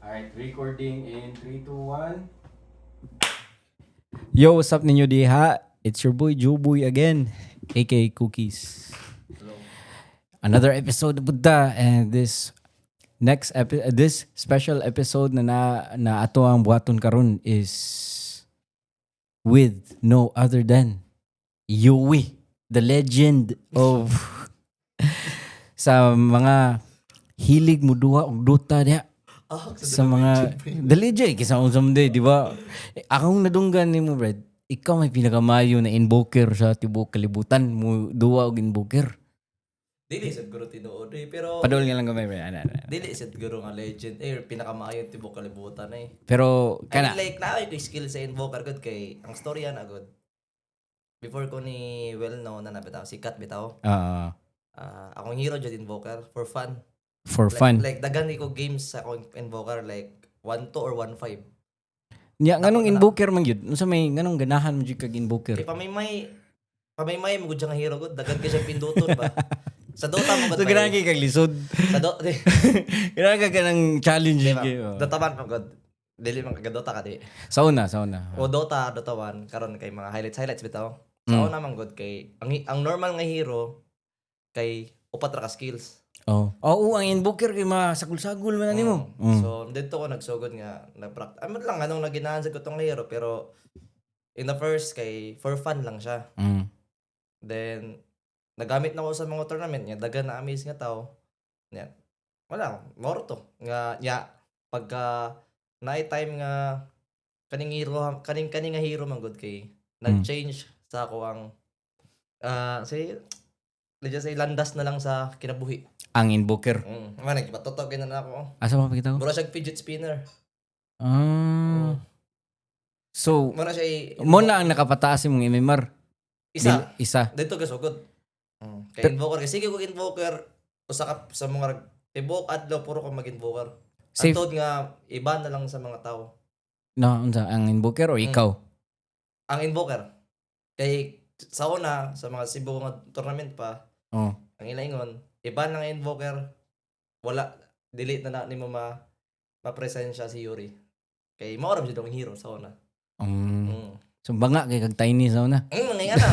Alright, recording in 3, 2, 1. Yo, what's up ninyo diha? It's your boy Juboy again, aka Cookies. Another episode of Buddha and this special episode na ato ang buhaton karon is with no other than Yui, the legend of sa mga hilig mo duha og Dota diha sa mga the legend kisa unsa man di ba? Eh, akong nadunggan nimo, Brad, ikaw may pinakamayo na invoker sa tibuok kalibutan mo duwa og invoker. Dili sad guro tinuod eh, pero Padol nga lang gamay, Brad, ana, ana. Dili sad guro nga legend eh, pinakamaayo tibuok kalibutan eh. Pero I kana mean, like naa ko skill sa invoker gud kay ang storya na gud. Before ko ni well known na bitaw, sikat bitaw. Ah, akong hero jud invoker for fun. For Like, fun. Like daghan ko games sa akong invoker, like 1-2 or 1-5. Nya nganong Dako na. Invoker man gyud? Unsa may nganong ganahan mo jud kag invoker? Kay pamaymay pamaymay mo gud siya nga hero gud, daghan kay siya pinduton ba. Sa Dota mo gud. So ganahan kay kag lisod. Sa Dota Ganahan ka kanang challenge di ba? kay, oh. Dota 1 mo gud. Dili man ka Dota ka di. Sa una, sa una. O Dota, Dota 1 karon kay mga highlights highlights bitaw. Sa una man gud kay ang normal nga hero kay upat ra ka skills. Oh. Oo, ang invoker kay masagol-sagol man nimo. So dito ko nagsugod nga nagpractice. Amot lang anong naginahan sa ko tong hero, pero in the first kay for fun lang siya. Then nagamit na ko sa mga tournament nga daghan na amaze nga tao. Nya. Wala, moro to. Nga nya pagka naay time nga kaning hero kaning kaning nga hero man gud kay nag-change sa ako ang say, let's just say, landas na lang sa kinabuhi. Ang invoker. Man nagpatutok na na ako. Asa mo pakita ko? Mura siya fidget spinner. Ah. So, Mura siya mo na ang nakapataas imong MMR. Isa. Isa. Dito kasugod. Kay invoker kasi sige ko invoker usa ka sa mga tibuok adlaw puro ko mag-invoker. Safe. Antod nga iba na lang sa mga tao. No, unsa ang invoker o ikaw? Ang invoker. Kay sa una sa mga Cebu nga tournament pa, ang ilaingon, iba lang ang invoker, wala dili na na nimo ma ma-presensya si Yuri. Kay mao ra jud ang hero sa una. So banga kay kag Tiny sa una. Nga na.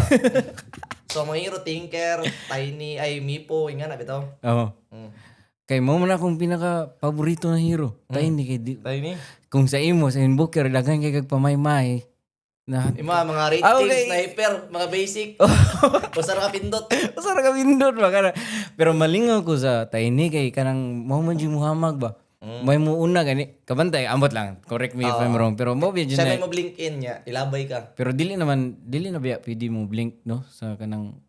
So mga hero Tinker, Tiny, ay Meepo, nga na bitaw. Oo. Kay mo man akong pinaka paborito na hero. Tiny kay di, Tiny. Kung sa imo sa invoker daghan kay kag pamaymay na Ima mga rating, sniper, mga basic. Basta ra ka pindot. Basta ra ka pindot ba kana. Pero malingaw ko sa Tiny kay kanang mo man jud muhamag ba. May muuna gani kabantay, ambot lang. Correct me if I'm wrong, pero mo ba jud Siya na may mo blink in niya, ilabay ka. Pero dili naman, dili na biya pwede mo blink no sa kanang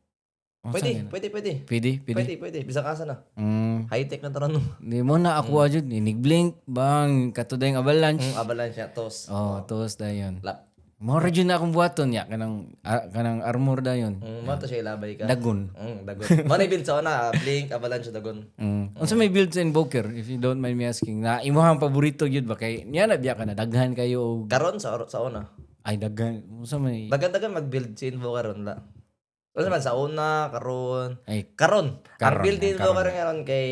unsa Pwede, gana? pwede, pwede. Pwede, pwede. Pwede, pwede. Bisag asa na. High tech na taron. Di mo na ako jud inig blink bang katudayng avalanche. Avalanche niya, tos. Oh, tos dayon. Lap. Mao ra jud na akong buhaton ya kanang armor dayon. Mo to siya ilabay ka. Dagon. Dagon. Mo na build sa una, blink, avalanche, dagon. Unsa may build sa invoker, if you don't mind me asking? Na imong paborito gyud ba kay niya na biya ka na daghan kayo og Karon sa una. Ay, daghan, unsa may Daghan-daghan mag-build si invoker ron la. Unsa man sa una, karon. Ay. Karon. Ang Karon, build ni karon. invoker ngayon kay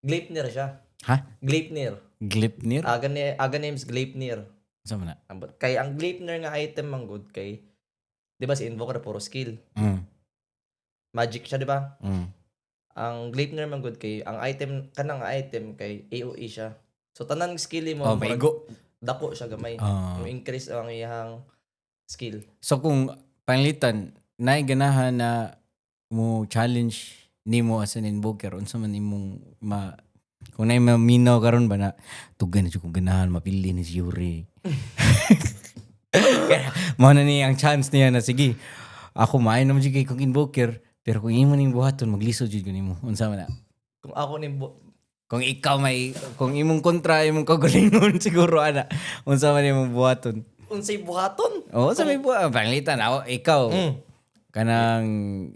Gleipnir siya. Ha? Gleipnir. Gleipnir? Aga names Gleipnir. Unsa man na? Ambot. Kay ang Gleipnir nga item man good kay 'di ba si invoker puro skill. Magic siya, 'di ba? Ang Gleipnir man good kay ang item kanang item kay AOE siya. So tanan skill mo Oh, murag maigo. dako siya gamay. Ah. Mo increase ang iyang skill. So kung panglitan naay ganahan na mo challenge nimo as an invoker, unsa man imong ma kung naay maminaw karon ba na tugan na jud kong ganahan mapili ni si Yuri. Mao na ni ang chance niya na sige ako maayo naman jud kay kong invoker, pero kung imo ning buhaton maglisod jud ko nimo, unsa man na? Kung ako ni Kung ikaw may kung imong kontra imong kagalingon siguro ana, unsa man imong buhaton? Unsay buhaton? Oo, sa may buhat panglitan ako ikaw kanang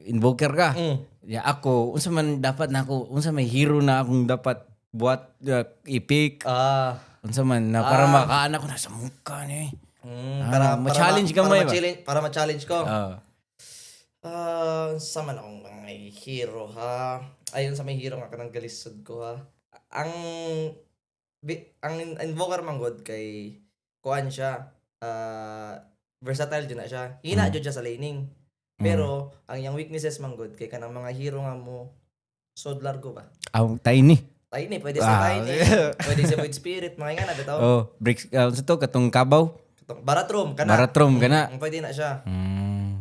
invoker ka. Ya ako, unsa man dapat na ako, unsa may hero na akong dapat buhat i-pick, unsa man na para makaana ko na sa mukha ni. Mm, Ah, para ma-challenge para, ka para mo, eh, ba? ma-challenge, para ma-challenge ko. Ah. Ah, sa man akong mga hero ha. Ayon sa may hero nga kanang galisod ko ha. Ang Ang Invoker man gud kay kuan siya, versatile jud na siya. Hina jud siya sa laning. Pero ang iyang weaknesses man gud kay kanang mga hero nga mo sod largo ba. Ang Tiny. Tiny, pwede sa Tiny, pwede sa Void Spirit, mga nga na bitaw. Oh, breaks sa to katong kabaw. Katong Baratrum kana. Baratrum kana. Pwede na siya.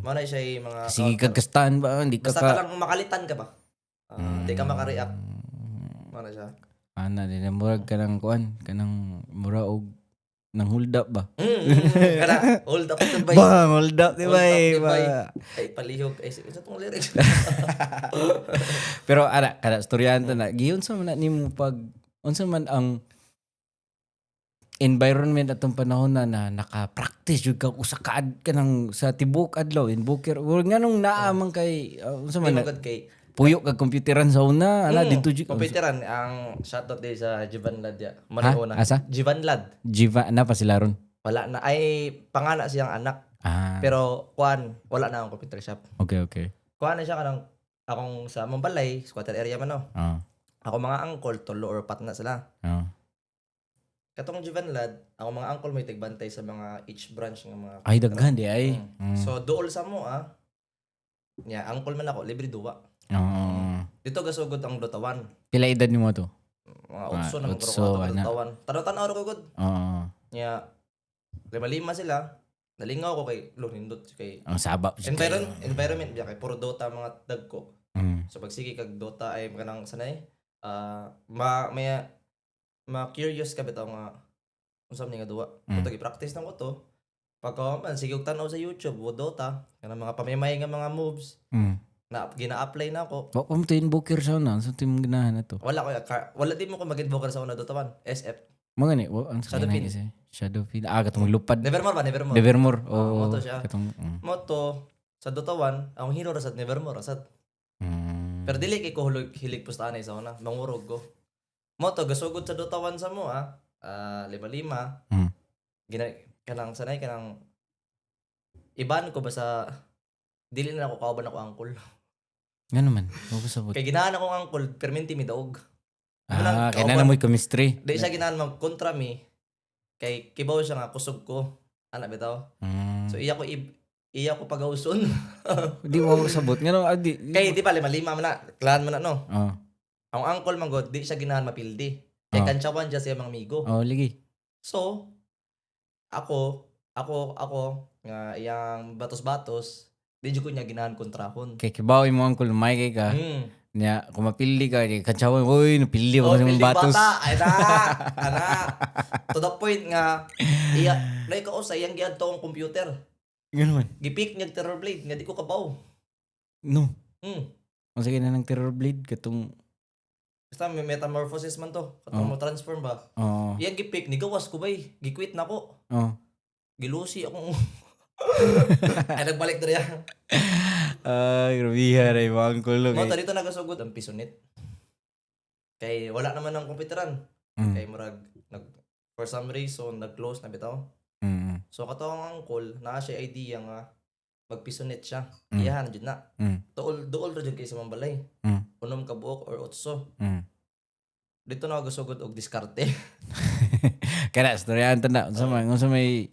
Mao na siya yung mga Sige counter. kag kastaan ba, hindi ka Basta ka ka lang makalitan ka ba. Di ka makareact. Mao na siya. Ana din, murag kanang kuan, kanang mura og nang hold up ba? Kana hold up to bay. Ba, hold up di Hold ba? up, Eh, di ba? ba? Ay, palihog ay sa tong lyrics. Pero ana kada storyahan ta na giunsa man na nimo pag unsa man ang environment atong panahon na, na naka-practice jud ka usa ka kanang sa tibuok adlaw Invoker or nganong naa man kay unsa Di man man na, gud kay puyo kag computeran sa una ala dito jud Computeran ang shoutout din sa Jivanlad ya. Ha? Mao una. Asa? Jivanlad. Jiva na pa sila ron. Wala na ay pangana siyang anak. Pero kuan wala na akong computer shop. Okay. Kuan na siya kanang akong sa Mambalay, squatter area man no. Ako mga uncle tulo or pat na sila. Katong Jivanlad, ako mga uncle may tigbantay sa mga each branch ng mga Ay, daghan di ay. So dool sa mo ah. Nya uncle man ako, libre duwa. Dito gasugod ang Dota 1. Pila edad nimo to? Mga 8 na 8, magro ana. Dota 1. Tanaw-tanaw ra ko gud. Nya lima-lima sila. Nalingaw ko kay lo nindot kay Ang saba jud environment biya kay puro Dota mga dagko. So pagsige kag Dota ay kanang sanay ma may ma curious ka bitaw nga unsa man nga duwa. Mm. I-practice na ko to. Pagka man sige og tan-aw sa YouTube o Dota kanang mga pamimay nga mga moves na gina-apply na ako. Wa pa mo to Invoker sa una, unsa timong ganahan na to? Wala ko wala di mo ko mag-invoker sa una Dota 1. SF. Mga ni, wa ang sa Shadow kasi. Shadow Fiend. Ah, katong lupad. Nevermore ba? Nevermore. Nevermore. Ah, Oo. mo to siya. Katong, Mo to sa Dota 1, ang hero ra sa Nevermore sad. Pero dili kay ko hulog hilig pustahan sa una, mangurog ko. Mo to gasugod sa Dota 1 sa mo ah. Lima-lima. Gina kanang sanay kanang iban ko ba sa dili na ako kauban ako uncle. Ngano man? Wa ko sabot. Kay ginahan akong uncle, perminti mi daog. Ah, kay kauban. na mo'y chemistry. Di siya ginahan mag kontra mi. Kay kibaw siya nga kusog ko. Ana bitaw. So iya ko pagauson. Di wa ko sabot. Ngano di. Kay di pa lima-lima man na, clan man na no. Oh. Ang uncle man god, di siya ginahan mapildi. Kay kantsawan siya sa mga amigo. Oh, ligi. So, ako, nga iyang batos-batos, di jud ko niya ginahan kontrahon. Kay kibaw imo uncle may kay ka. Nya kung mapili ka kay kantsawan, oy, napili Oh, ko sa pildi mga batos. bata. Ay na, ana. To the point nga, iya, na ikaw sa iyang giadto ang computer. Ngano man? Gipick niya Terror Blade, nga di ko kabaw. No. Unsa kay na ng Terror Blade katong Basta may metamorphosis man to. Katong mo transform ba? Oh. Iyang gipick, nigawas ko bay. Giquit na ko. Oh. Gilusi akong ay, nagbalik diri. Ay, grabe ra yung uncle lo. Mo to dito nagasugod ang pisonet. Kay wala naman ang komputeran. Kay murag nag for some reason nag-close na bitaw. So kato ang uncle naa siya idea nga magpisonet siya. Iyahan jud na. Duol duol ra jud kay sa mambalay. 6 ka buok or 8. Dito na gasugod og diskarte. Kana storyahan ta na unsa may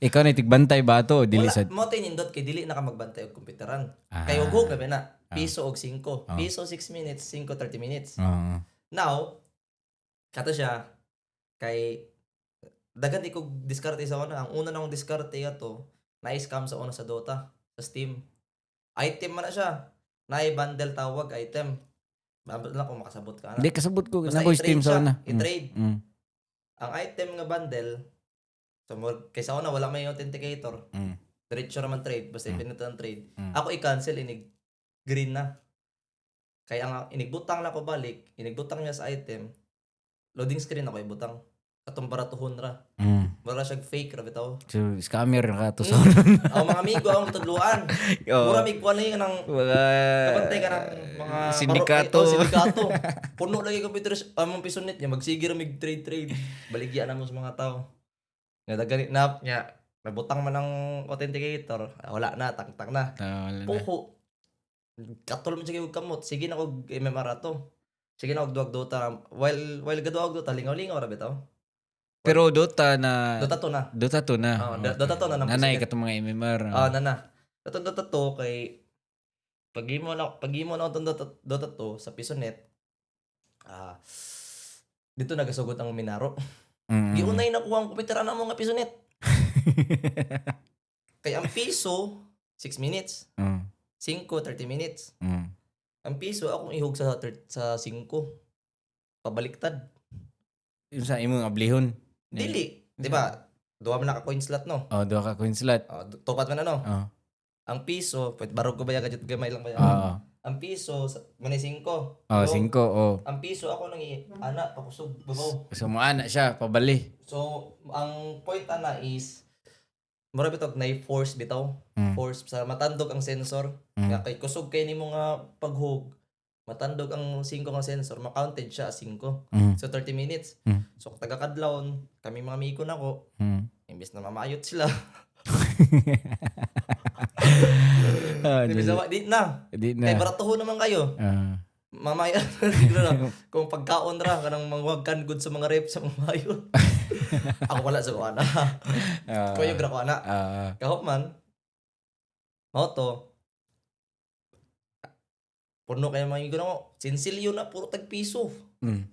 ikaw na tigbantay ba to dili Wala sa mo tay nindot kay dili na ka magbantay og komputeran. Kay ugog na ba na. Piso og 5. Piso 6 minutes, 5 30 minutes. Now, kato siya kay daghan di ko diskarte sa una. Ang una na akong diskarte ato, na-scam sa una sa Dota, sa Steam. Item man na siya. Naay bundle tawag item. Ambot lang kung makasabot ka na. Di kasabot ko Basta na ko i-trade Steam sa siya. una. I-trade. Ang item nga bundle, so kay sa una wala may authenticator. Diretso naman trade, basta ipindutan ang trade. Ako i-cancel inig green na. Kaya ang inigbutang na ko balik, inigbutang niya sa item. Loading screen ako ibutang. Katong baratuhon ra. Mura siya fake ra bitaw. So scammer ka to sa Ang mga amigo ang tudluan. Mura mig kuan lagi ka ng Mga kabantay ka ng mga sindikato. Oh, sindikato. Puno lagi computer among pisonet niya magsige ra mig trade trade. Baligya na mo sa mga tao. Nga dagani na nya nabutang man ang authenticator, wala na, tangtang na. Ah, wala na. Puho. Katol man siya og kamot. Sige na kog MMR ato. Sige na og duag Dota while gaduag Dota, lingaw-lingaw ra bitaw. Pero Dota na Dota 2 na. Dota 2 na. Oh, Dota 2 na ng Nanay pisonet. katong mga MMR. Ah, nana. Katong Dota 2 kay pag-imo na itong Dota 2 sa pisonet, dito nagasugot ang Minaro. Giunay na kuha ang computer na mo nga pisonet. Kay ang piso 6 minutes, 5 30 minutes. Ang piso akong ihug sa 5. Pabaliktad. Yung sa imong ablihon. Dili, di ba? Duha man na ka coin slot, no? Oh, duha ka coin slot. Oh, tupat man na, no? Oh. Ang piso, pwede barog ko ba gadget gamay lang ba? Oo. Ang piso manay 5. Oh, 5 oh. Ang piso ako nang ana pakusog babaw. So mo ana siya pabali. So ang point ana is mura bitaw na force bitaw. Force sa matandog ang sensor. Nga kay kusog kay nimo nga paghug, matandog ang 5 nga sensor, ma-counted siya as 5. So 30 minutes. So taga kadlawon, kami mga amigo nako, imbes na mamayot sila. Imbes na di na. Di na. Kay baratuho naman kayo. Mamaya siguro na kung pagkaon ra kanang mangwagkan good sa mga rep sa mga mayo. Ako wala sa kuana. Kuyog ra ko ana. Kahop man. Mao to. Puno kay mga amigo nako. Sinsilyo na puro tag piso.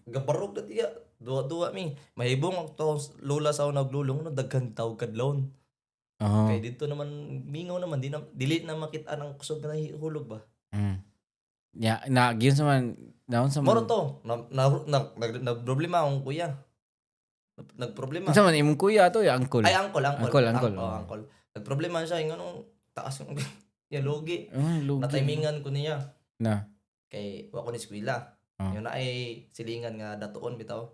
Gabarog na tiya. Duwa-duwa mi. Mahibong ang to lola sa ako naglulong no daghan taw kadlawon. Kay dito naman mingaw naman di na dili na makita ang kusog na hulog ba. Ya, na gyud sa man naon sa man. Moro to. Na, na, na, nag, nagproblema akong kuya. Nagproblema. Unsa man imong kuya to ya uncle? Ay, uncle, uncle. Uncle, uncle. Oh, uncle. Nagproblema siya. Yung anong taas yung ya, lugi. Oh, lugi. Natimingan ko niya. Na. Kay wa ko ni eskwela. Yun na ay silingan nga datuon bitaw.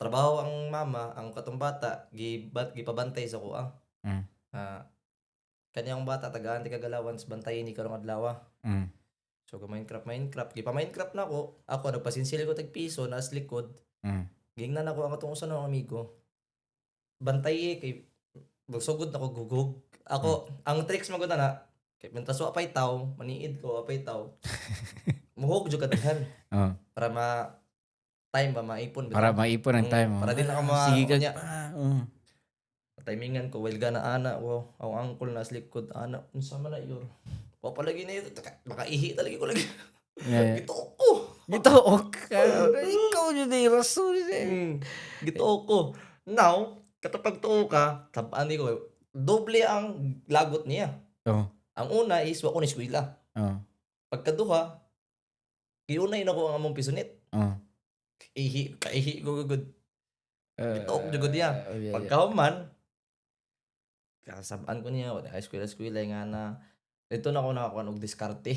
Trabaho ang mama, ang katong bata, gibat gipabantay sa kuha. Ah, kanyang bata tagaan ti kagalawan bantayin ni karong adlaw. So go Minecraft, Minecraft, gipa Minecraft na ako. Ako nagpasinsil ko tag piso na likod. Gingnan ako ang atong usa ng amigo. Bantay eh, kay magsugod na ko gugug. Ako, ang tricks magud na kay mentras wa pay taw, maniid ko wa pay taw. Muhog jud kadaghan para ma time ba maipon bitaw. Para maipon ang time. Oh. Para di na ka Sige ka. unya. Timingan ko while gana ana ko, ang uncle na likod ana, unsa man na yor. Wa pa lagi na ito, makaihi talaga ko lagi. Gituok ko. Gituok ka. Ikaw yun eh. Rason eh. Gituok ko. Now, katapag tuo ka, tabaan ko, doble ang lagot niya. Ang una is wa ko ni eskwela. Pagkaduha, giunay na ko ang among pisunit. Ihi, kaihi ko gud. Gituok jud niya. Oh, yeah. Pagkahuman, kasabaan ko niya, wala high school, school nga na, dito na ako nakakuha og diskarte.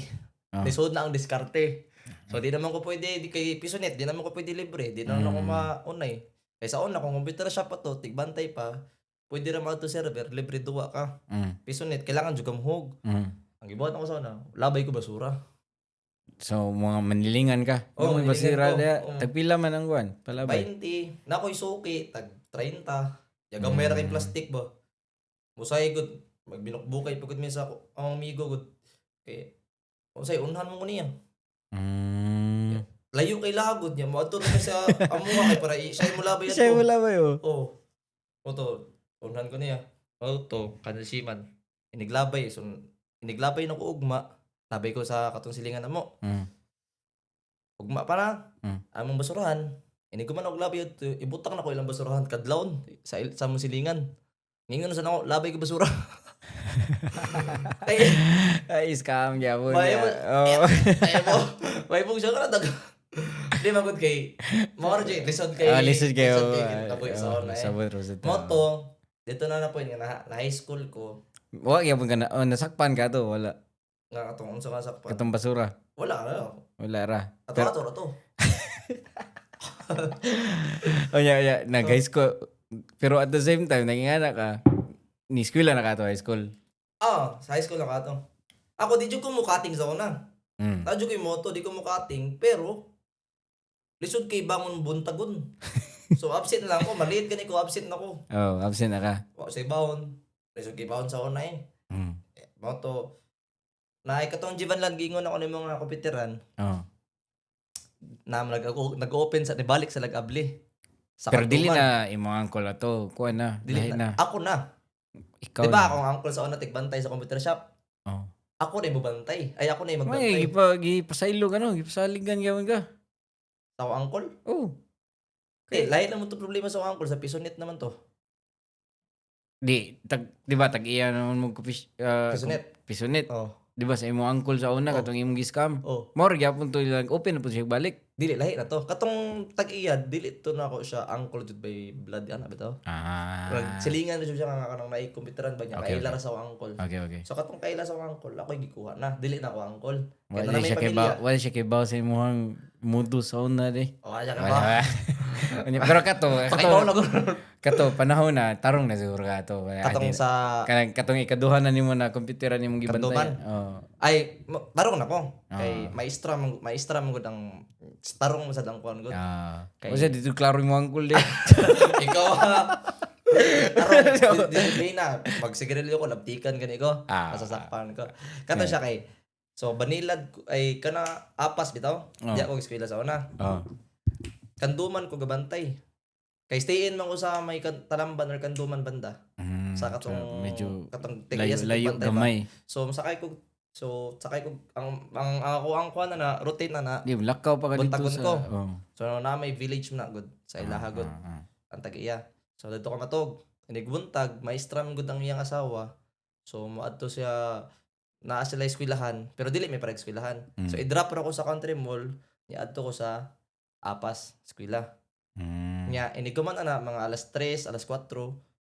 Lisod na ang diskarte. So di naman ko pwede, di kay pisonet, di naman ko pwede libre, di naman ako maunay. Kay sa una, kung computer shop pa to, tigbantay pa, pwede ra to server, libre duwa ka. Pisonet, kailangan jud ka muhog. Ang gibuhat ako sa una, labay ko basura. So, mga manilingan ka. Oo, Yung may manilingan basira ko. diya. Oo. Tagpila man ang kuan. Palabay. 20, na ako'y suki, tag 30. Yagang mm. Kay plastic ba. Musay gud, magbinukbukay pagod mi sa ako, ang amigo gud. Kay usay unhan mo ko niya. Layo kay lagod niya, moadto na sa amuha kay para siya mo labay Siya ato. wala ba yun? Oh. Oto, unhan ko niya. Oto, kanasiman. Iniglabay, so iniglabay na ko ugma. Labay ko sa katong silingan namo. Ugma pa na. Among basurahan. Inig ko man og labay adto, ibutang na ko ilang basurahan kadlawon sa among silingan. Ngingon sa nako, labay ko basura. Ay, Ay, scam gyapon. May Oh. ay mo, may mong siya ka dag. Di magud kay mo ra jud lisod kay Ah, lisod kayo. lisod kay kaboy sa Oh, una eh. Sabot ro sa Mo to, dito na na point nga na high school ko Wa gyapon ka na. Oh, nasakpan ka to, wala. Nga katong unsa ka sakpan. Katong basura. Wala na. Wala ra. Ato Pero- ato ra to. Oh, yeah. Nag high school. Pero at the same time, naging ka. Ni eskwela na ka to high school. Ah, sa high school na ka to. Ako di jud ko mukating sa una. Na jud ko yung moto, di ko mukating, pero lisod kay bangon buntagon. So absent lang ako, maliit gani ko, absent na ko. Oh, absent na ka. Wa say baon. Lisod kay baon sa una eh. Mo to. Na katong Jivan lang gingon ako ni mga komputeran. Na nag-open sa nibalik sa nag-abli. Sa Pero dili Kanduman. Na imong uncle ato, kuan na, Dili lahi na. na. Ako na. Ikaw Di ba na. akong uncle sa una tigbantay sa computer shop? Oh. Ako na yung bubantay. Ay, ako na yung May magbantay. Gipasaylo ka no, gipasaligan gyud ka. Sa akong uncle? Oh. Eh, lahi naman to problema sa akong uncle. Sa Pisonet naman to. Di ba tag iya naman mo Pisonet. Pisonet. Oh. Di ba sa imong uncle sa una Oh. katong imong gi-scam? Oh. More gyapon to lang open na pud siya balik. Dili, lahi na to. Katong tag-iya, dili to na ako siya uncle jud by blood ana bitaw. Ah. Murag silingan na jud siya nga kanang naay-computeran ba niya. Kaila ra sa akong uncle. Okay. So katong kaila sa akong uncle, ako gikuha na. Dili na ako uncle. Kaya Wala na may siya kay pamilya. Wala siya kay baw sa imong mundo sa una di. Oh, siya ka Wala ba? ba? Unya, pero kato, Pakibaw kato, na ko. Kato panahon na tarong na siguro kato. Katong sa Kanang katong ikaduha na nimo na computer nimong gibantay. Kanduman. Oh. Ay, tarong na ko. Kay maestra man gud ang tarong mo sa ang kuan gud. Ah. Kay Kay dito klaro imong uncle di. Ikaw ha. Tarong disiplina. Pag sigarilyo ko, labtikan gani ko. Masasakpan ko. Kato siya kay so banilad ay kana Apas bitaw. Oh. Di ako eskwela sa una. Oh. Kanduman ko gabantay. Kay stay in man ko sa may Talamban or Kanduman banda. Sa katong So, medyo katong layo, tig-iya sa layo tigbantay ba. gamay. So sakay ko ang ako ang kuan na, na rotate na na Di lakaw pa ka dito Buntagon sa ko. Oh. So na may village na gud sa ilaha gud ang tag-iya. So dito ka matog. Inigbuntag, maestra man gud ang iyang asawa. So moadto siya, naa sila eskwelahan pero dili may parang eskwelahan. So i-drop ra ko sa Country Mall, niadto ko sa Apas eskwela. Nya iniguman ana mga alas 3, alas 4,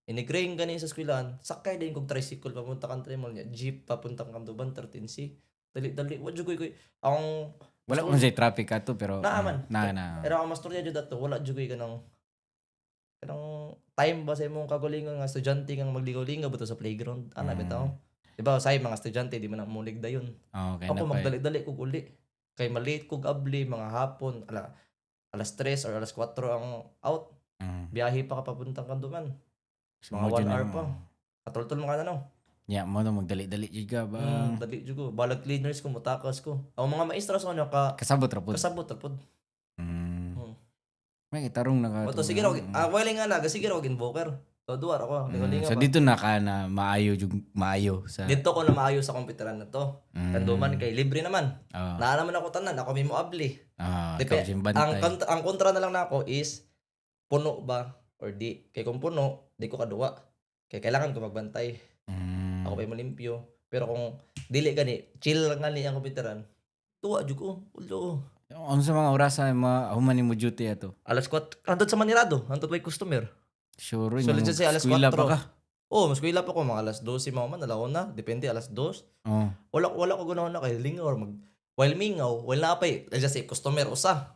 inigring gani sa eskwelahan, sakay din kog tricycle papunta Country Mall, nya jeep papuntang Kanduban 13C. Dali dali wa jud koy ang Wala man say traffic ato pero Naa man. Na na. Pero ang mastorya jud ato, wala jud koy kanang time ba sa imong kagalingon nga estudyante nga magligaw-lingaw ba to sa playground ana bitaw. Di ba say mga estudyante di man na mulig dayon? Oh, okay Ako na pa. magdali-dali kog uli kay malate kog abli mga hapon, ala alas 3 or alas 4 ang out. Biyahe pa ka papuntang Kanduman, So, mga mo 1 dyan hour na- pa, katultol mo ka na no. Ya, mo na magdali-dali jud ka ba. Dali jud ko, balag cleaners ko mutakas ko ang mga maestra sa ano ka Kasabot ra pud. Kasabot ra pud. May tarong na ka. Oto sige raw, wala nga na, sige raw invoker. So duwa ra ko, lingaw So ba. dito na ka na maayo jud maayo sa Dito ko na maayo sa komputeran na to. Kanduman kay libre naman. Naa naman ako tanan, ako may moabli. Ikaw siyang bantay. Ang kontra na lang nako is puno ba or di. Kay kung puno, di ko kaduwa. Kay kailangan ko magbantay. Ako pa molimpyo. Pero kung dili gani, chill lang gani ang komputeran. Tuwa jud ko. Ulo. Ano sa mga orasan mga human nimo duty ato? Alas 4, hantod sa Manirado, hantod may customer. Sure. So, let's just say alas eskwela 4. pa ka. Oh, mas pa ko mga alas 12 mga man, alauna, depende alas 2. Oh. Wala wala ko ganahan na kay lingaw or mag while mingaw, while na pay, let's just say customer usa.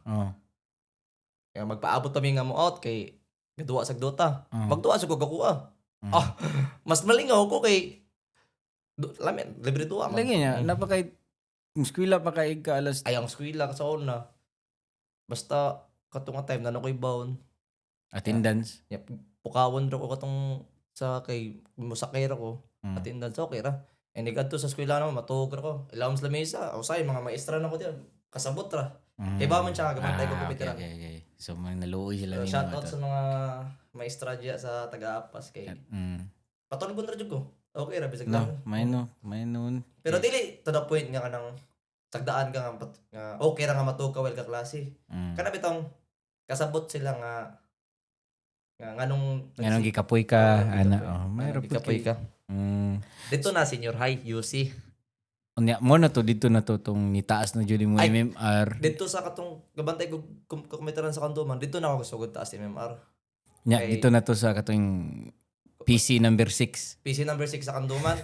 Kaya magpaabot pa mi nga mo out kay gaduwa sa Dota. Magduwa sa ko gakuha. Ah, mas malingaw ko kay lami, libre duwa man. Lagi niya, napakay eskwela pa kay ka alas Ay, ang eskwela ka sa una. Basta katong nga time na ko'y bound. Attendance. Yep, pukawon ra ko katong sa kay musakay ra ko. Attendance okay ra. And igadto sa eskwela naman matuog ra ko. Ilawom sa lamesa, usay mga maestra na ko diyan. Kasabot ra. Kay ba man siya nga gabantay ko Ah, okay, komputeran. okay. So mga naluoy sila So, nimo shout out ato. sa mga maestra diya sa taga-Apas kay patulgon ra jud ko. Okay ra bisag No, lang. may no, may noon. Pero dili to the point nga kanang sagdaan ka nga, nga okay ra nga matuog ka while ka klase. Kana bitong kasabot sila nga nga nganong Nganong gikapoy ka, ana. Oh, mayroon pud gikapoy kay. ka. Dito na senior high UC. Unya mo na to dito na to tong nitaas na jud mo Ay, MMR. dito sa katong gabantay ko komputeran sa Kanduman, dito na ako sugod taas MMR. Nya kay dito na to sa katong PC number 6. PC number 6 sa Kanduman.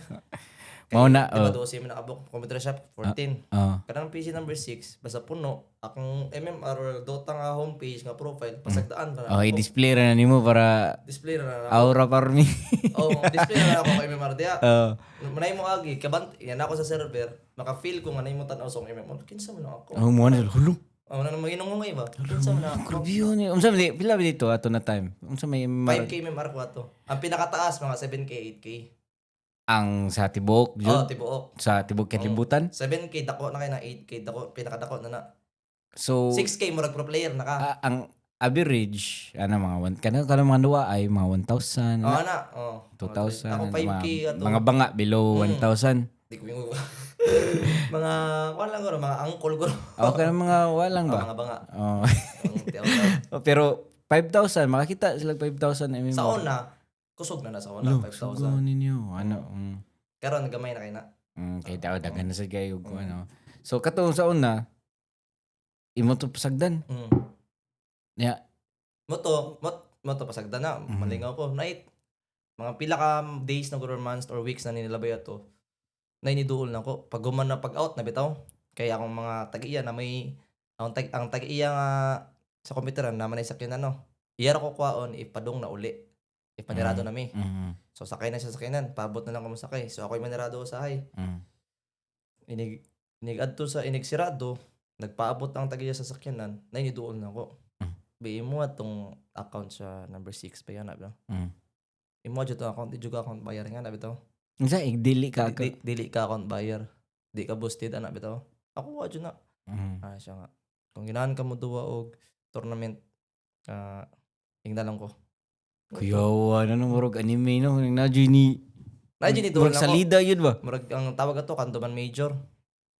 Mao na, Di ba oh. 12 mo nakabok computer shop 14. Oh. Kanang PC number 6 basta puno akong MMR or Dota nga homepage nga profile pasagdaan ra na Oh, ako. i-display ra na nimo para Display ra na ako. aura farming. Oh, display ra na ako kay MMR diya. Oh. Manay mo agi kabant yan ako sa server, maka-feel ko nga nay mo tan-aw sa akong MMR. Kinsa man ako? Oh, mo na hulo. Oh, na maginungungay ba? Kinsa man ako? Grabe yun eh. Unsa may pila ba dito ato na time? Unsa may MMR? 5K MMR ko ato. Ang pinakataas mga 7K, 8K. Ang sa tibuok Oh, jud? tibuok. Sa tibuok kalibutan? 7K dako na kay na 8K dako, pinakadako na na. So 6K murag pro player na ka. Ah, ang average ano, mga one kana kana mga duwa ay mga 1,000, Oh, ana. Oh. 2,000, Ako 5K mga, ato. mga banga below 1,000. Di ko yung mga wala lang guro, mga angkol guro. Okay, mga walang ba? Mga banga. Oh. Ang tawag. Pero 5,000, makakita sila 5,000 MMR. Sa una, kusog na na sa una, Lo, 5,000. sugo ninyo. Ano? Karon gamay na kay na. Kay tao daghan na sa kayo kung ano. So katong sa una imo to pasagdan. Ya. Mo to pasagdan na, malingaw ko. Night mga pila ka days na guro, months or weeks na ninilabay ato. Na iniduol na ko. Pag human na pag out na bitaw. Kaya akong mga tag-iya na may ang tag-iya nga sa computer na man ay sakyan ano. Iyara ko kwaon ipadong na uli. Ipanirado na mi. So sakay na siya sa sakyanan, paabot na lang ko sakay. So ako'y manirado usahay. Inig inig adto sa inig sirado, nagpaabot ang tag-iya sa sakyanan, na iniduol na ko. Bi imo atong account sa number 6 pa yan ba? Imo jud tong account, di jud ka account buyer nga na bitaw. Unsa dili ka Di, dili ka account buyer. Di ka boosted ana bitaw. Ako wa jud na. Ah, siya nga. Kung ginahan ka mo duwa og tournament, ah, ingna lang ko. Kuyawa na no, murag anime no, na ni Na jud ni duol murag na ko. salida yun ba? Murag ang tawag ato Kanduman Major.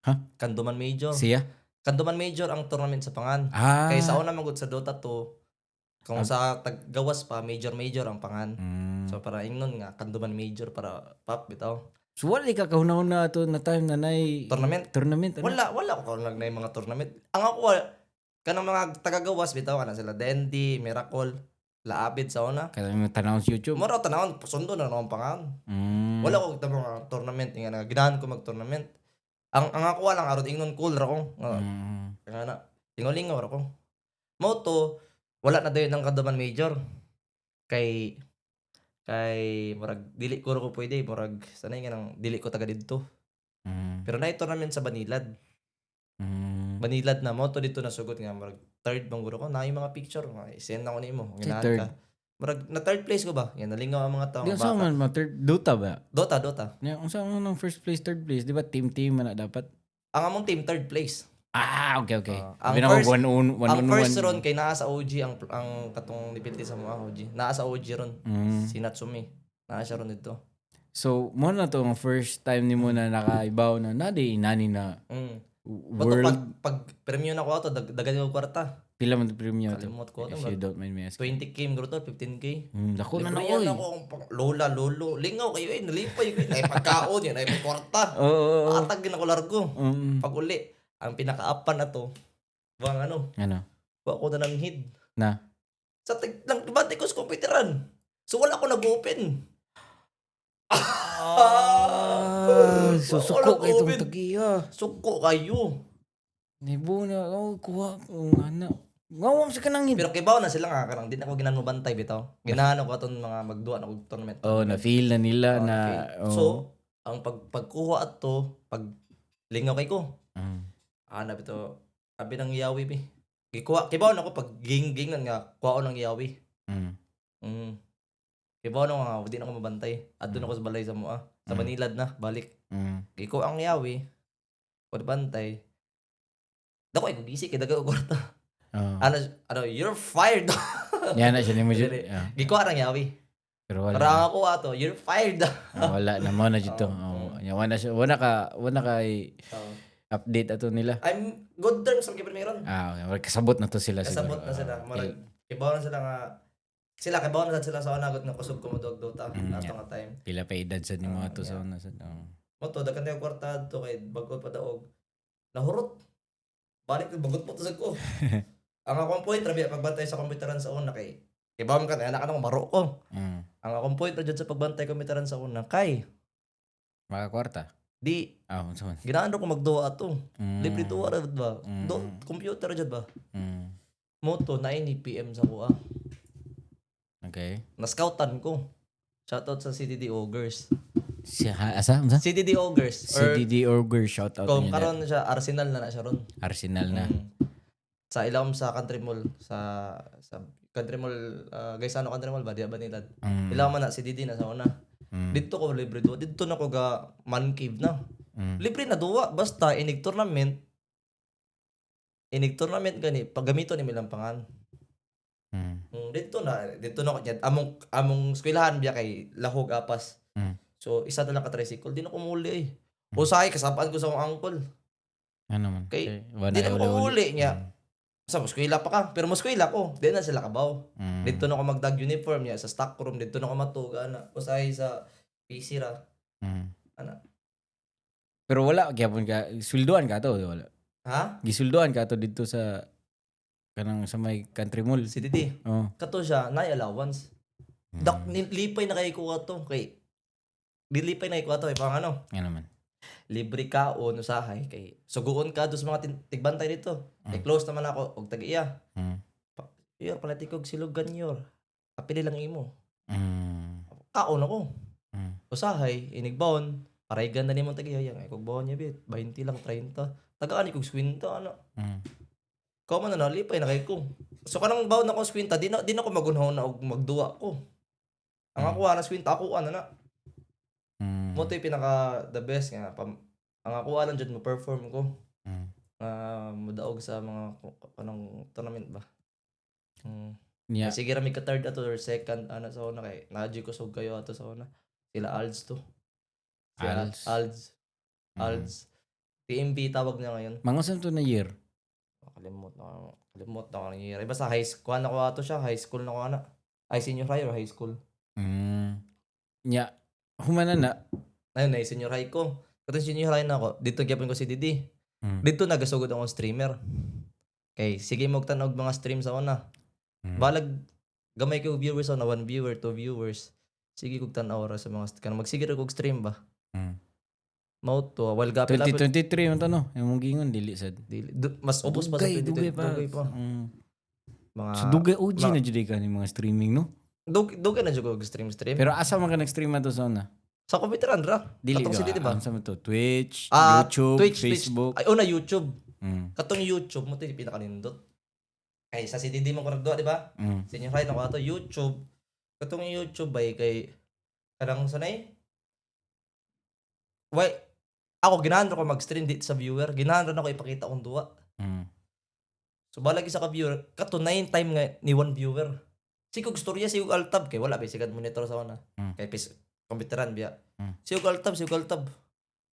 Ha? Kanduman Major. Siya? Kanduman Major ang tournament sa pangan. Ah. Kay sa una man gud sa Dota 2, kung sa taggawas pa, major major ang pangan. So para ingnon nga Kanduman Major para pop bitaw. So wala ka kahuna-huna ato na time na nay Tournament. Tournament ano? Wala wala ko karon na mga tournament. Ang ako kanang mga tagagawas bitaw, kana sila Dendy, Miracle, Laabid sa una. Kada mo tanaw sa YouTube. Mura tanawon sundo na ang pangan. Wala ko kita mga tournament nga na ginahan ko mag-tournament. Ang ako lang aron ingnon cool ra ko. Nga, nga na. Lingaw-lingaw ra ko. Mo to wala na dayon ang Kanduman Major. Kay murag dili ko ra ko pwede, murag sanay nga nang dili ko taga didto. Pero naay tournament sa Banilad. Banilad na mo to, dito nasugot nga murag third bang guro ko na yung mga picture nga i-send ako nimo ganahan Third. ka. Murag na third place ko ba? Yan nalingaw ang mga tao. Di nga unsa bata. man ma third Dota ba? Dota, Dota. Nya unsa man ang first place, third place, di ba team team man na dapat? Ang among team, third place. Ah, okay. Ah, ang Sabi na ko, one on one ang on first one. ron kay naa sa OG ang katong nipilti sa mga OG. Naa sa OG ron. Si Natsumi. Naa siya ron dito. So, mo na to ang first time nimo na nakaibaw na na di nani na Bato world pag pag premium na ko ato dagan yung kwarta. Pila man to premium to? Kalimot ko ato. If you don't mind me asking. 20K guro to, 15K. Dako na na Libre yan oy. ako ang lola, lolo. Lingaw kayo eh, nalipay ko eh. Ay pagkaon yan, ay kwarta. Oo. Atag gina ko largo. Pag uli, ang pinakaapan na to, bang ano, Ano? wa ko na nanghid. Na? Sa tig lang, bantay ko sa computeran. So wala ko nag-open. Ah, susuko kay itong nag-open. tagiya. Suko kayo. Nibo na, oh, kuha ko nga na. Ngawam sa kanang Pero kibaw na sila nga karang di na ako ginahan mo bantay bitaw. Ginahan ako atong mga magduwa na og tournament. Oh, na-feel na nila Oh, na na-feel. Oh. So, ang pagkuha ato, pag lingaw kay ko. Ah, na bitaw. Abi ng yawi bi. Gikuha kibaw na ako pag ging-ging nga kuha ng yawi. Kibaw na nga di na ako mabantay. Adto na ako sa balay sa mua. Sa Banilad na balik. Gikuha ang yawi. Pag bantay. Dako ay gisi kay daga og kwarta. Oh. Ano ano, "You're fired." Yan na siya nimo jud. Dili. Ah, Gikuha ang yawi. pero wala. Para ang ako ato, "You're fired." Ah, wala na mo na dito. Oh. Oh, nya wala siya, wala ka update ato nila. I'm good terms ang kay meron. Ah, okay. Murag kasabot na to sila siguro. Kasabot na sila. Ah, Murag kibaw na sila nga sila kibaw na sad sila sa una gud na kusog ko mo Dota ato nga time. Pila pa edad sad nimo Ah, ato sa yeah. una sad. Oh. Mo to daghan tayo kwarta adto kay bago pa daog. Nahurot. Balik bagot po to sad ko. Ang akong point ra biya pagbantay sa komputeran sa una kay kibaw man ka na anak ka maro ko. Ang akong point ra jud sa pagbantay komputeran sa una kay Makakwarta. di Ah, unsa man? ginaan ra ko magduwa ato. Libre duwa ra ba? Do, computer ra jud ba? Mo to 9 PM sa kuha. Okay. Na-scoutan ko. Shoutout sa CDD Ogres. Si ha, asa unsa? CDD Ogres. Or CDD Ogre, shout out kung ninyo. karon siya Arsenal na na siya ron. Arsenal na. Sa ilawom sa Country Mall sa Country Mall, Gaisano Country Mall ba di ba nila? Ilawom man na CDD na sa una. Didto ko libre duwa. Didto na ko ga man cave na. Libre na duwa basta inig tournament. Inig tournament gani paggamito ni ilang pangan. Dito na ko niya. Among eskwelahan biya kay Lahog, Apas. So isa na lang ka tricycle, di na ko muli eh. Usahay kasabaan ko sa akong uncle. Ano man? Kay, wala di na ko uli-uli. muli niya. Sa eskwela pa ka, pero mo eskwela ko, di na sila kabaw. Dito na ko magdag uniform niya sa stock room, dito na ko matug ana. Usahay sa PC ra. Ana. Pero wala gyapon ka sulduan ka to, wala? Ha? Gisulduan ka to dito sa kanang sa may Country Mall. Si Didi. Oh. Kato siya, nay allowance. Dak lipay na kay ko ato kay dilipay na ko ato kay pang ano. Ano man? Libre kaon usahay kay suguon ka do sa mga tigbantay dito. Kay close naman ako og tag-iya. Yor palati kog silugan yor. Apili lang imo. Kaon ako. Usahay inigbaon paraygan na nimo tag-iya yang ay kog baon niya bit 20 lang, 30. Tagaan kog 50 ano. Kao man na nalipay na kay ko. So kanang baon ako 50, di na ko magunhaw na og magduwa ko. Ang ako na 50 ako ano na. Mo to'y pinaka the best nga ang ako lang jud mo perform ko. Nga modaog sa mga anong tournament ba. Yeah. Sige ra mi ka third ato or second ana sa una kay naadyo ko sug kayo ato sa una. Sila Alds to. Si Alds. Alds. Alds. TMB tawag niya ngayon. Mga saan to na year? Kalimot na ako ng year. Basta high school na ko ato siya, high school na ko ana. Ay, senior high or high school. Nya humana na. Ayun na senior high ko. Katong senior high na ako, dito gyapon ko si Didi. Dito nagasugod akong streamer. Kay sige mo tan-og mga stream sa una. Balag gamay ko viewers na one viewer, two viewers. Sige kog tan-aw ra sa mga kanang magsige ra kog stream ba. Mao to while gapil 2023 man to, no? Imong gingon dili sad. Dili, mas ubos pa sa Dugay, 2020, dugay pa. Dugay pa. Mga So dugay OG na jud ka ni mga streaming, no? Dugay na jud ko stream stream. Pero asa man ka nag-stream ato sa una? Sa computeran ra. Dili Katong si Didi ba? Ano sa man to? Twitch, Ah, YouTube, Twitch, Twitch. Facebook. Ay, una YouTube. Katong YouTube mo to yung pinakanindot. Ay sa si Didi mo ko nagduwa, di ba? Senior high na ko ato YouTube. Katong YouTube ay kay kanang sanay. Why ako ginahan ra ko mag-stream dito sa viewer. Ginahan ra nako ipakita akong duwa. So balag isa ka viewer, kato nine time nga ni one viewer. Sige og storya, sige og alt-tab kay wala ba sigad monitor sa una. Kay pis computeran biya. Sige og alt-tab, sige og alt-tab.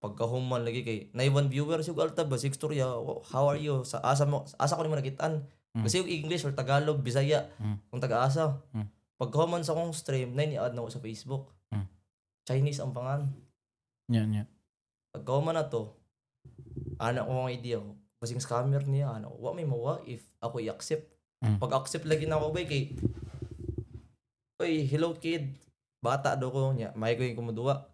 Pagkahuman lagi kay na one viewer, sige og alt-tab ba, sige storya, "Oh, how are you? Sa asa mo asa ko nimo nakitaan?" Kasi og English or Tagalog, Bisaya, kung taga-asa. Pagkahuman sa akong stream, na ni-add na ko sa Facebook. Chinese ang pangan. Nya, nya. Pagkahuman na to, ana ko ang idea ko. Basing scammer niya, ano, wa may mawa if ako i-accept. Pag-accept lagi na ako ba kay "Oy, hello kid." Bata daw ko niya, may ko yung kumuduwa.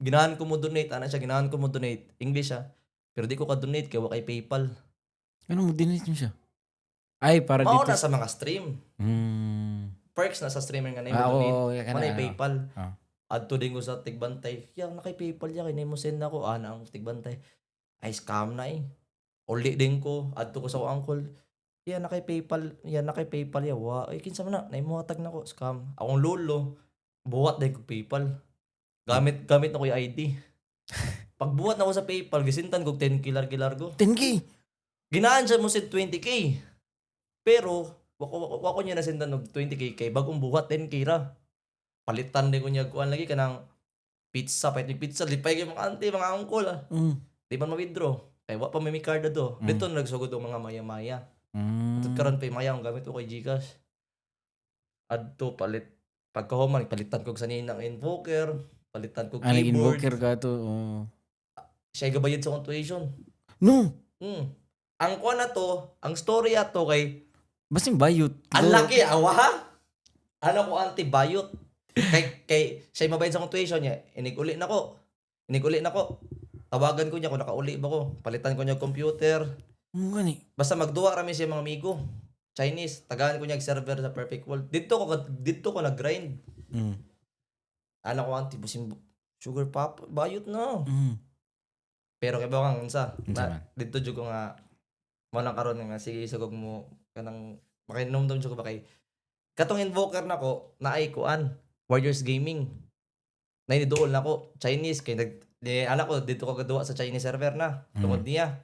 Ginahan ko mo donate, ana siya, ginahan ko mo donate. English siya. Pero di ko ka-donate kay wa kay PayPal. Ano mo dinate mo siya? Ay, para Mao dito. na sa mga stream. Perks na sa streamer nga na Ah, donate. oo, yeah, Mo na kana, PayPal. Ah. Adto din ko sa tigbantay. Ya, na kay PayPal ya kay mo send ako ana ang tigbantay. Ay, scam na eh. Uli din ko adto ko sa akong uncle. Ya na kay PayPal, ya na kay PayPal ya. Wa, ay kinsa man na, naimuhatag na ko scam. Akong lolo buhat dahil ko PayPal. Gamit gamit na ko yung ID. Pagbuhat na ko sa PayPal, gisintan ko 10K largo largo. 10K. Ginaan siya mo send 20K. Pero wako niya nasendan og 20K kay bagong buhat 10K ra. Palitan din ko niya kuan lagi kanang pizza, pahit yung pizza lipay kay mga auntie, mga uncle ah. Di man ma-withdraw. Kay wa pa may card do. Dito na nagsugod ang mga maya-maya. Tut karon pa maya ang gamit ko kay GCash. Adto palit pagkahuman palitan ko sa ninang invoker, palitan ko Ah, keyboard. nag-invoker ka to. Oh. Siya gabayad sa akong tuition. No. Ang kuan na to, ang story ato kay Basing bayot. ang laki, awa ha? Ano ko anti-bayot. Kay siya mabayad sa akong tuition niya. Inig-uli na ko. Inig-uli na ko. Tawagan ko niya kung nakauli ba ko. Palitan ko niya computer. Ano gani? Basta magduwa rami siya mga amigo. Chinese. Tagaan ko niya og server sa Perfect World. Dito ko nag-grind. Ano ko auntie, busin sugar pop, bayot na. Pero kay ba kang unsa? Unsa man? Dito jud ko nga mo nang karon nga sige isugog mo kanang makinomdom jud ko ba kay katong invoker nako naay kuan Warriors Gaming. Nay duol nako Chinese kay nag di anak ko dito ko gaduwa sa Chinese server na tungod niya.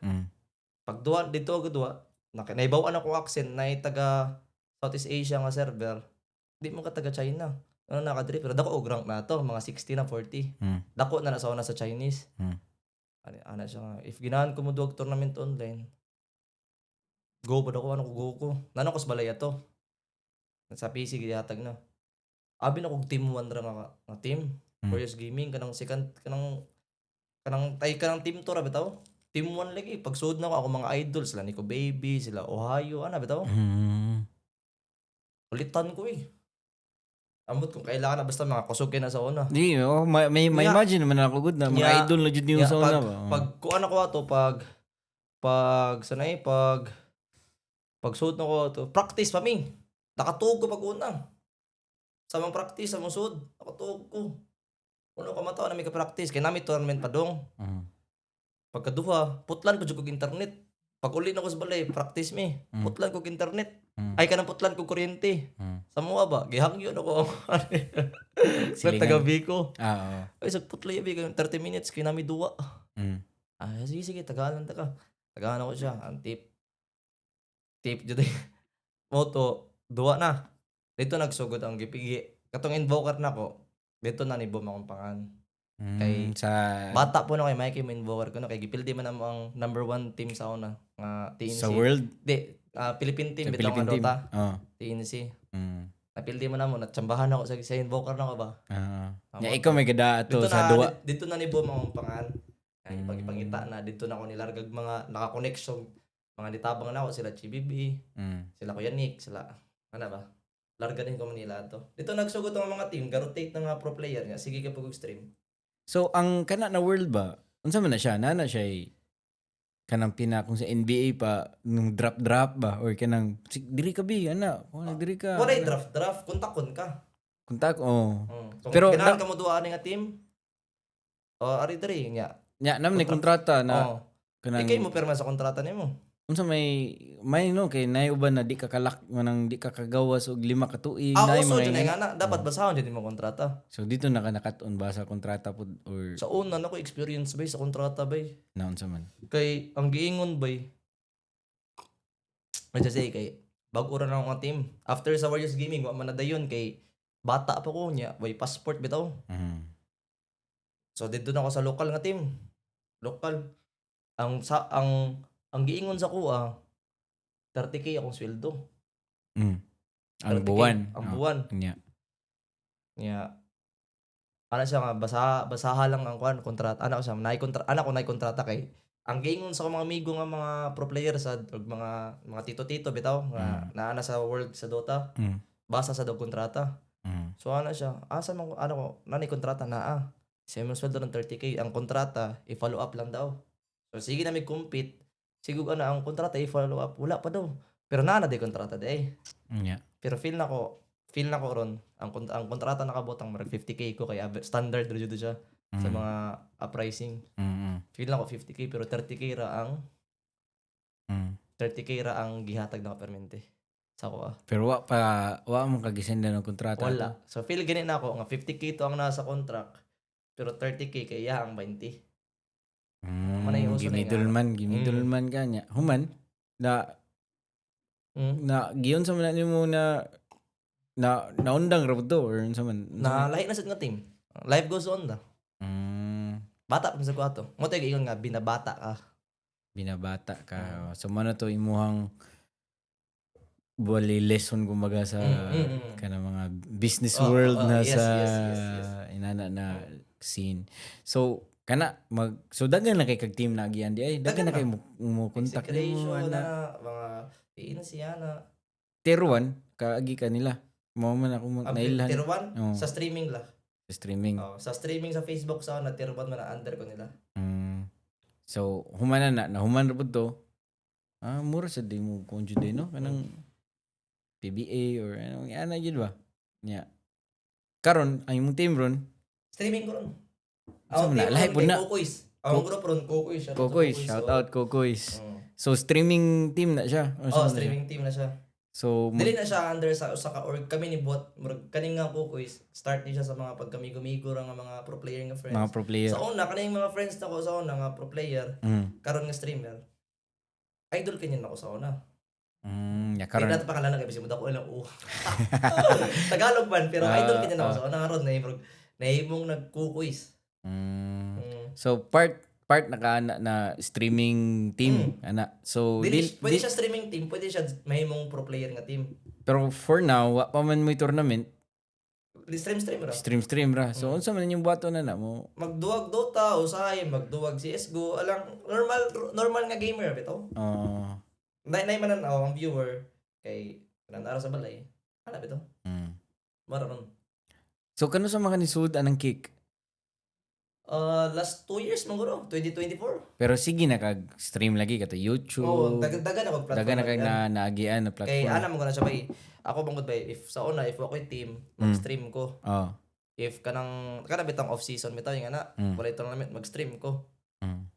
Pag duwa dito ako duwa, naibaw-an ako accent na taga Southeast Asia nga server. Di mo ka taga China. Ano nakadri pero dako og rank na to, mga 60 na 40. Dako na na sa una sa Chinese. Ano, ana siya nga, if ginahan ko mo duwag tournament online, go pa ko, ano ko, go ko. Nano ko sa balay ato. Sa PC gihatag na. Abi na kog team 1 ra nga team. Warriors Gaming kanang second kanang tay kanang team to ra bitaw. Team 1 lagi pagsuod na ko ako mga idol sila Nico Baby, sila Ohio, ana bitaw. Ulitan ko eh. Amot kung kailangan na basta mga kusog kay na sa una. Di, oh, may imagine naman ako good na mga idol na jud niyo sa una ba. Pag kuan ako ato pag sanay pag suod na ko ato, practice pa mi. Nakatuog ko pag una. Sa mga practice sa mga suod, nakatuog ko. Uno ka mata na may ka-practice kay nami tournament pa dong. Pagkaduha, putlan ko jud kog internet. Pag uli na ko sa balay, practice mi. Putlan kog internet. Ay, kanang putlan kog kuryente. Sa mga ba, gihangyo na ko. Silingan. Taga Biko. Ah, oo. Ay, sa putlay abi 30 minutes kay nami duwa. Ah, sige, sige, tagalan ta ka. Tagalan ako siya. Ang tip. Tip jud eh. Moto, duwa na. Dito nagsugod ang gipigi. Katong invoker na ko, dito na ni boom akong pangan. Kay Sa bata po na kay Mikey mo invoker ko na kay gipildi man namo ang number one team sa una nga TNC. Sa world? Di, Philippine team sa bitaw nga Philippine team. Dota, Oh. TNC. Napildi man namo, natsambahan ako sa invoker na ko ba. Nya ikaw may gada ato Dito sa na duwa. Dito na ni boom akong pangan. Ay, ipangita na dito na ako nilargag mga naka-connection, mga nitabang na ako sila GBB, sila Kuya Nick, sila ano ba? Larga din ko Manila ato. Dito nagsugod ang mga team, ga-rotate na nga pro player nga sige ka pag stream. So ang kana na world ba? Unsa man na siya? Nana siya ay kanang pina kung sa NBA pa nung drop drop ba or kanang diri ka bi ana kung diri ka. Wala ana. Draft draft, kontakon ka. Kontak, oh. Kung Pero ganahan ka mo duwa ani nga team, oh, ari diri nga. Nya nam ni kontrata na kanang Ikay mo pirma sa kontrata nimo. Unsa may no kay nay uban na di ka kalak manang di ka kagawas og 5 ka tuig Ah, nay uso mga dyan ingana. nga na. Dapat basahon dyan mo kontrata. So dito na ka nakat-on ba sa kontrata pud or Sa una na ko experience bay sa kontrata bay. Na unsa man? Kay ang giingon bay. Medyo say kay bago ra na akong team. After sa Warriors Gaming wa man na dayon kay bata pa ko niya, way passport bitaw. So didto na ako sa local nga team. Local. Ang sa ang ang giingon sa kuha 30K akong sweldo. Ang 30K, buwan. ang Oh, buwan. Nya. Nya. Ana siya nga basaha lang ang kuan kontrata. Ana ko siya naay kontrata, ana ko naay kontrata kay ang giingon sa akong mga amigo nga mga pro player sa og mga tito-tito bitaw nga naa na sa world sa Dota. Basa sa daw kontrata. So ana siya, asa man ko ano ko nani kontrata naa. Sa imong sweldo ng 30K ang kontrata i-follow up lang daw. So sige na may compete. Sige ana ang kontrata i-follow up wala pa daw. Pero naa na di kontrata di ay. Nya. Pero feel na ko ron ang kontrata nakabotang marag 50K ko kay standard ra jud siya sa mga uprising. Feel na ko 50K pero 30K ra ang gihatag na permente sa ko ah. Pero wa pa wa mo kagisenda ng kontrata. Wala. So feel gani na ako nga 50K to ang nasa contract pero 30K kay iya ang 20. Manay uso na Gimiddleman, gimiddleman ka niya. Human na na giyon sa man na nimo na naundang ra to or unsa man? Unsa Na man? lahi na sad nga team. Life goes on na. Bata pa sa ko ato. Mo tayo giingon nga binabata ka. Binabata ka. So mo na to imuhang bali lesson kumbaga sa kanang mga business world na yes, sa inana na scene. So kana mag so daghan na kay kag team na agian di ay daghan na Daghan kay mo contact nimo Execration ana. na mga TNC ana. Tier 1 kaagi ka nila. Mao man ako Ang nailhan. tier 1 Oo. sa streaming lah. Sa streaming. Oh, sa streaming sa Facebook sa na tier 1 man na under ko nila. So human na na nahuman ra pud to. Ah, mura sa di mo kung jud no kanang PBA or ano ana jud ba? Nya. Karon ang imong team ron Streaming ko ron. Unsa Ang man na? team Lahi ron pud kay na. Kokoys. Ang group ron Kokoys. Shout out sa Kokoys, shout oh. out Kokoys. So streaming team na siya. Or Oh, sa man na siya? streaming team na siya. So Dili na siya under sa usa ka org kami ni bot murag kaning nga Kokoys start ni siya sa mga pagkamigo-migo ra nga mga pro player nga friends. Mga pro player. Sa una kaning mga friends nako sa una nga pro player karon nga streamer. Idol kanya nako sa una. Ya Kaya karon nato pangalan kay bisag mo dako lang oh. Tagalog man pero idol kanya nako sa una karon na nahimong nagkukuis. So part part na ka na, na streaming team ana. So Dili, pwede siya streaming team, pwede siya mahimong pro player nga team. Pero for now wa pa man mo'y tournament, Di stream stream ra. Stream stream ra. So unsa man inyong buhaton na na mo? Magduwag Dota, usahay, magduwag CS:GO, alang normal normal nga gamer bitaw. Nay nay man ang ang viewer kay kanang sa balay. Ana bitaw. Mara ron. So kano sa mga nisud anang Kick? Last 2 years man guro, 2024. Pero sige na kag stream lagi kato YouTube. Oh, dagan ako platform. Dagan na kag na naagian na Kay platform. ana mo na siya bay. Ako bangod bay if sa una if ako'y team, mag-stream ko. If kanang kana bitang off season bitaw yung ana, walay tournament, mag-stream ko.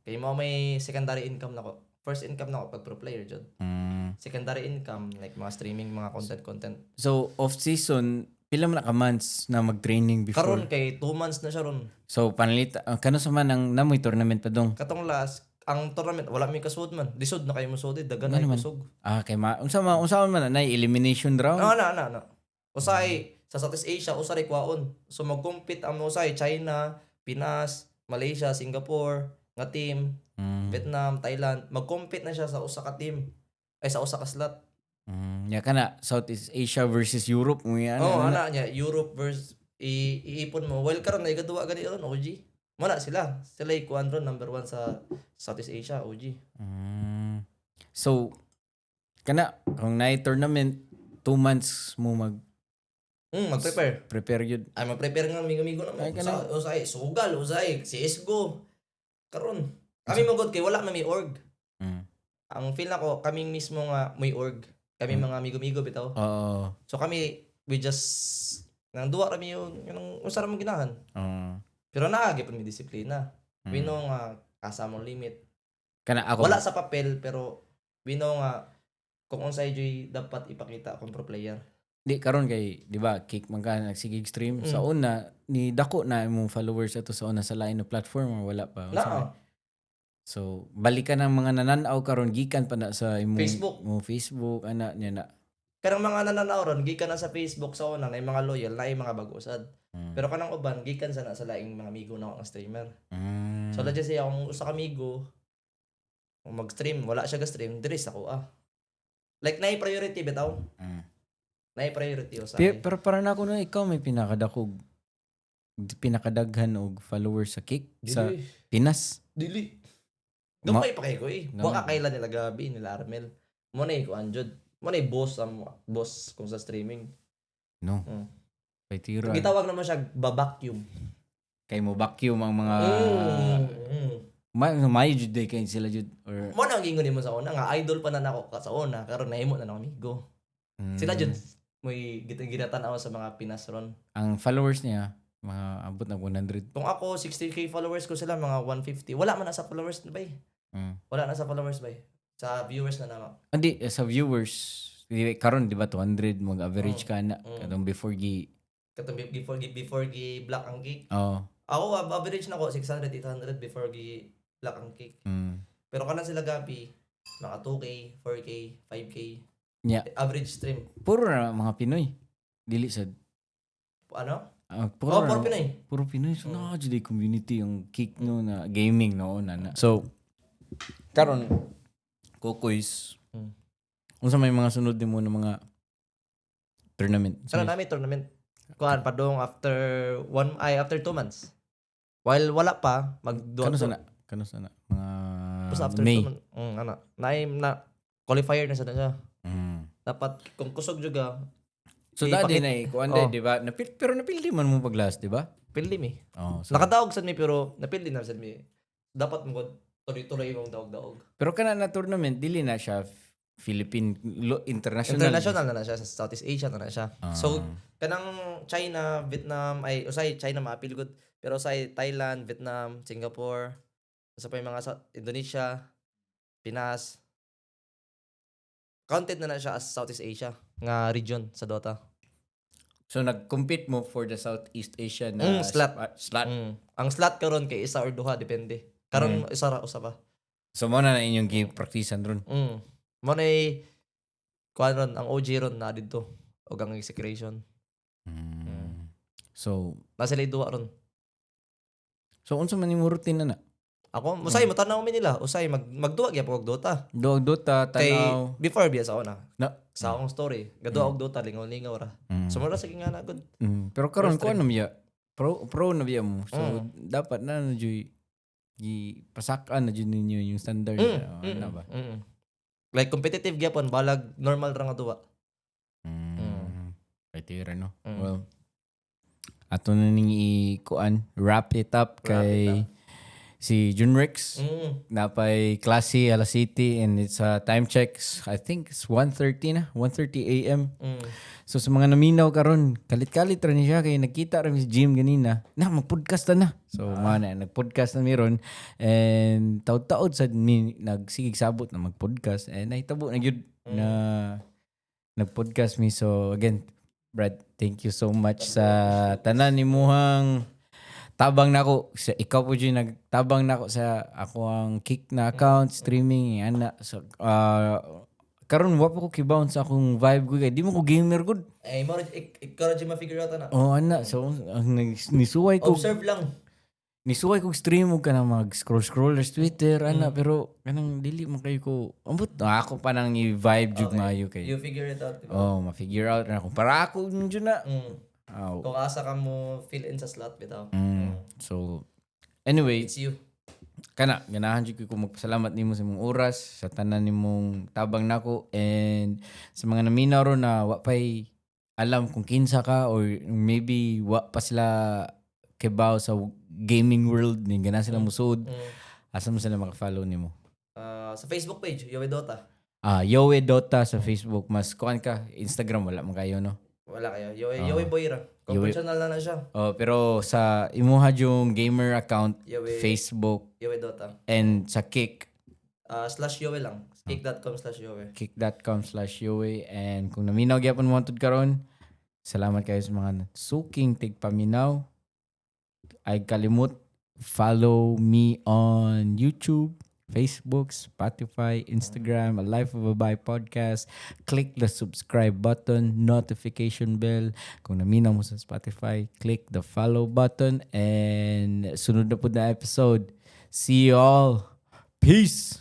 Kay mo may secondary income nako. First income nako pag pro player jud. Secondary income like mga streaming, mga content content. So off season, pila man na ka months na mag-training before? Karon kay 2 months na siya ron. So panlit kano sa man ang namoy tournament pa dong? Katong last ang tournament wala may kasud man. Lisod na kayo mo sud, dagan Ano na man? kusog. Ah, kay ma unsa man na elimination round? No, na na na. Usay sa Southeast Asia usa ray kwaon. So mag-compete ang usay China, Pinas, Malaysia, Singapore nga team, Vietnam, Thailand, mag-compete na siya sa usa ka team. Ay, sa usa ka slot. Ya kana Southeast Asia versus Europe mo yan. Oh, ano na. Ana niya Europe versus iipon mo. Well, karon na ikaduwa gani ron OG. Wala sila. Sila ikuan ron number one sa Southeast Asia, OG. So kana kung naay tournament, 2 months mo mag Mag-prepare. Prepare yun. Ay, mag-prepare nga amigo-amigo naman. Ay, Sa, usay, sugal, usay, CSGO. Karon. Kami mo kay wala man may org. Ang feel nako, kaming mismo nga may org. Kami mga amigo-amigo bitaw. Oo. So kami, we just nang duwa kami yung unsa ra mo ginahan. Oo. Pero naa gyud mi disiplina. We know nga asa mong limit. Kana ako Wala sa papel pero we know nga kung unsay joy dapat ipakita kung pro player. Di karon kay di ba Kick man ka nagsigig stream sa una ni dako na imong followers ato sa una sa lain na platform or wala pa? Unsa man? Na, So balikan ang mga nananaw karon gikan pa na sa imong Facebook. Imong Facebook ana niya na. Kanang mga nananaw ron gikan na sa Facebook sa una na yung mga loyal na yung mga bago sad. Pero kanang uban gikan sa na sa laing mga amigo na ang streamer. So let's just say akong usa ka amigo kung mag-stream, wala siya ga-stream, diri sa ko ah. Like naay priority bitaw. Naay priority usahay. Pero para na ako na ikaw may pinakadakog pinakadaghan og followers sa Kick sa Dili. Pinas. Dili. Gamay pa kayo ko eh. Gamay. Baka kailan nila Gabi, nila Armel. Mo na ko anjud. Mo na boss ang boss kung sa streaming. No. Kay tira. Gitawag naman siya babacuum. Kay mo vacuum ang mga may jud day kay sila jud or Mo na ang gingon nimo sa una nga idol pa na nako ka sa una karon nahimo na nako amigo. Sila jud may ginatan-aw sa mga Pinas ron. Ang followers niya mga abot na 100. Kung ako 60K followers ko, sila mga 150. Wala man na sa followers na bay. Wala na sa followers bay. Sa viewers na nama. Hindi eh, sa viewers di karon di ba 200 mag-average ka na katong before gi Katong before gi block ang Kick. Oh. Ako average na ko 600 800 before gi block ang Kick. Pero kanan sila Gabi mga 2K, 4K, 5K. Average stream. Puro na mga Pinoy. Dili sa Ano? Ah, puro Oh, puro Pinoy. Puro Pinoy. So, naa jud ay community yung Kick no na gaming noon na. So, karon Kokoys. Unsa may mga sunod nimo na mga tournament? Sana namin tournament. Kuan pa dong after one ay after 2 months. While wala pa mag Kano sana? Kano sana? Mga Basta after May. 2 months. Ana. Na na qualifier na sa na siya. Dapat kung kusog juga So dati na eh, kuan di ba? Napil, pero napildi man mo pag last, di ba? Pildi mi. Oh, so, Nakadaog sad mi pero napildi na sad mi. Dapat mo tuloy-tuloy imong daog-daog. Pero kana na tournament dili na siya Philippine international. International na na siya sa Southeast Asia na na siya. Ah. So kanang China, Vietnam ay usay China maapil gud pero usay Thailand, Vietnam, Singapore, usa pa yung mga sa Indonesia, Pinas. Counted na na siya as Southeast Asia nga region sa Dota. So nag-compete mo for the Southeast Asia na Slot. Slot. Ang slot karon kay isa or duha depende. Karon isa ra usa pa. So mao na na inyong gi-praktisan ron. Mo na kuan ron, ang OG ron na didto og ang Execration. So Nasa sila duwa ron. So unsa man imong routine na na? Ako, usay mo tanaw mi nila, usay magduwa gyapon og Dota. Do Dota Kay tanaw. Before biya sa una. Na. Sa akong story, gaduwa og Dota, lingaw-lingaw ra. So mura sa nga na good. Pero karon First ko ano biya? Pro pro na biya mo. So dapat na na juy gi pasakan na jud ninyo yung standard. Oh, ano ba? Mm. Like competitive gyapon, balag normal ra nga duwa. Right here, no? Mm. Well, ato na ning i-kuan, wrap it up Wrap kay it up. si Junrex. Napay klase alas City and it's time checks. I think it's 1:30 na, 1:30 a.m. So sa mga naminaw karon, kalit-kalit ra ni siya kay nagkita ra mi sa gym ganina. Na mag-podcast na na. So ah, na nag-podcast na mi ron and taud-taud sad mi nagsigig sabot na mag-podcast and nahitabo na gyud na nag-podcast mi. So again, Brad, thank you so much sa tanan nimuhang tabang nako sa ikaw po jud nagtabang nako sa ako ang Kick na account streaming ana. So karon wa pa ko kibaon sa akong vibe ko kay di mo ko gamer gud. Eh, mo ikaw ra jud ma-figure out ana. Oh, ana, so ang nisuway ko Observe lang. Nisuway kog stream og kanang mag scroll scroll sa Twitter ana, pero kanang dili man kayo ko ambot ako pa nang i-vibe jud maayo kay You figure it out, diba? Oh, ma-figure out na ako para ako jud na. Aw. Kung asa ka mo fill in sa slot bitaw. So anyway, It's you. Kana ganahan jud ko magpasalamat nimo sa imong oras, sa tanan nimong tabang nako, and sa mga naminaw ron na wa pay alam kung kinsa ka or maybe wa pa sila kibaw sa gaming world ni ganahan sila musud, asa mo sila maka-follow nimo? Ah, sa Facebook page, Yowe Dota. Ah, Yowe Dota sa Facebook. Mas kuan ka, Instagram wala man kayo, no? Wala kayo. Yowe, Yowe Boy ra. Conventional na na siya. Oh, pero sa imuha yung gamer account, Yowe, Facebook Yowe Dota. And sa Kick? Ah, /Yowe lang. Kick.com/Yowe. kick.com/yowe. And kung naminaw gyapon mo hangtod karon, salamat kayo sa mga suking tigpaminaw. Ay kalimot follow me on YouTube, Facebook, Spotify, Instagram, A Life of a Bay Podcast. Click the subscribe button, notification bell. Kung naminaw mo sa Spotify, click the follow button and sunod na po na episode. See you all. Peace.